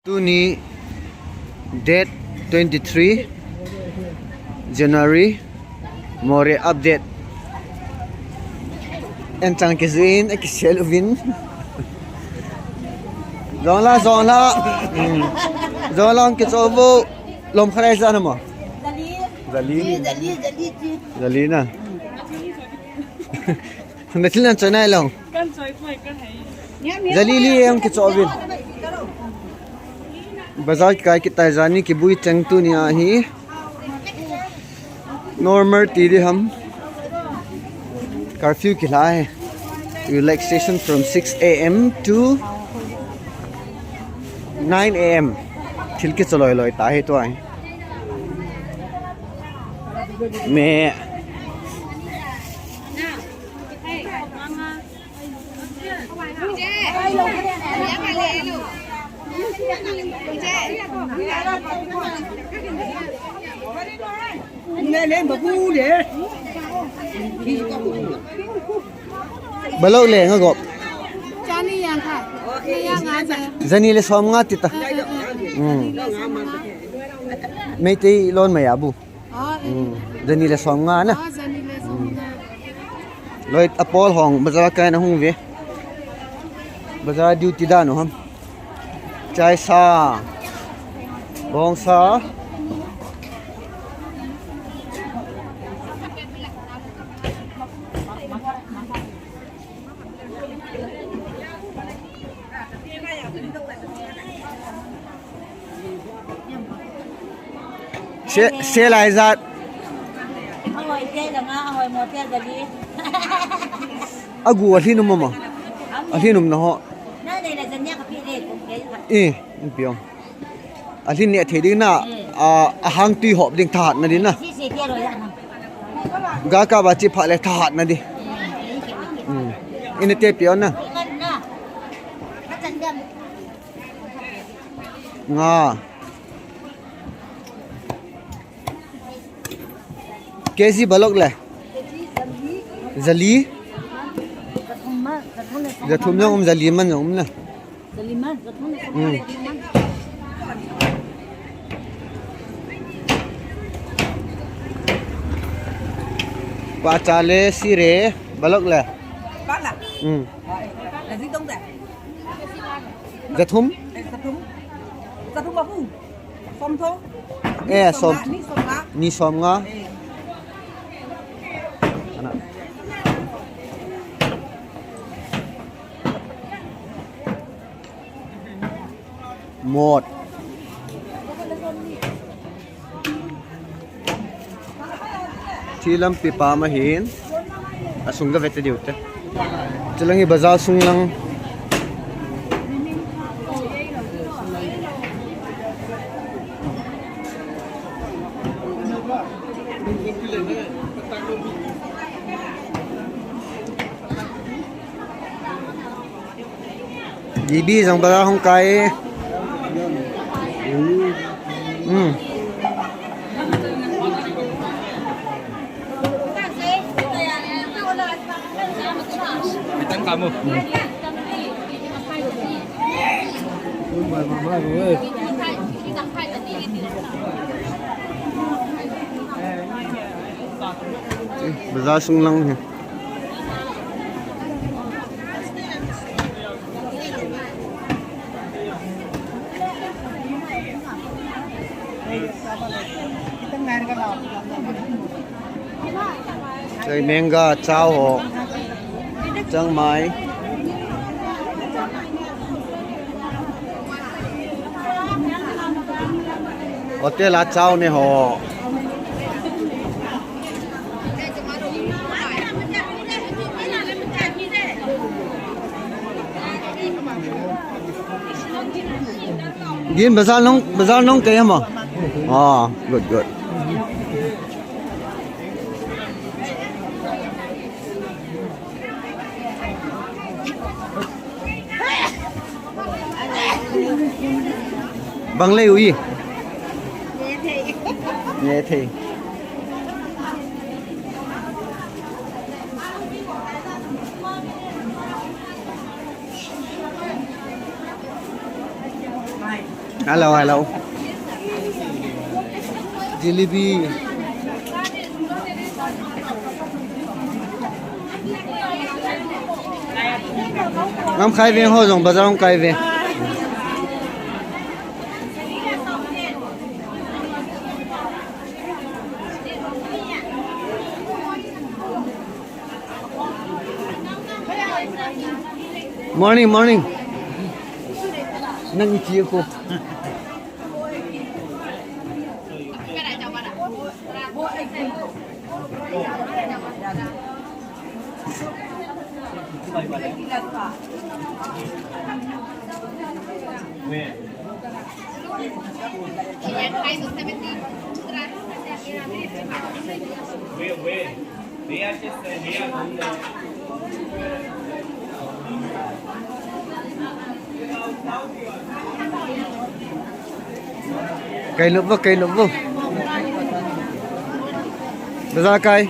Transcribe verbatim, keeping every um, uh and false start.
Tuni date twenty-three January, Moreh update. Enchang kijui in, akisel uvin. Jong la, jong la. Hmm. Jong la, kicho vo. Lom khat ai ja na mo. Jali. Jali, jali, jali. Jali na. Na thil nan choi nai lo. Kan choi poi ka hai. Jali li em kicho vin. Bazar kikai kitai jani kibui cheng tuni ahi. Normal ti di ham. Curfew kila e. Relaxation from six A M to nine A M. Thil kicho loi loi ta hi tua hi. Me. Balok le nga gop. Chani yang kha. Ni yang nga je. Jani le som nga ti ta. Eh, eh, eh. Hmm. Meitei lon maya bu. Ah, eh. Hmm. Jani le som nga na. Ah, jani le som nga. Loi apol hong bazar kai na hung ve. Bazar duty da no ham. Chai sa. Bong sa. Se, se lai jat. Ahoi te la nga, ahoi mo te la li. Agu alhin um ma. Alhin um na ho. Na nei la jan ya ka pi le ko ke. Eh, in piong. Alhin ne thei ding na, a, ahang tui hop ding thahat na ding na. Si si ke ro ya na. Ga ka ba chi pha le thahat na di. Hmm. Ina te pion na. Nga. K G balok le. Jali. Jathum jong um, jali man jong um na. Hmm. Pacha le sire balok le. Bala. Hmm. Jathum. Jathum. Jathum ahu. Som thum. Eh, som. Ni som nga. Ni som nga. Eh. Ana. Mot. Thi lampi pa ma hin. Asung ga vete diu te. Chilang hi bazar sung lang. Bibi jong bazar hung kai. Hmm. Mitang kamu. Bazar sung lang hi. Chai menga, chao ho. Chang mai. Hotel a chao ne ho. Gin bazar nong, bazar nong kaya mo? Ah, good, good. Bang lei ui. Ye thei. Hello, hello. Jalebi. Ngam khai ve ho jong bazar ngam kai ve. Morning, morning. Nang iti ko. Kai lop vo, kai lop vo. Bazar kai.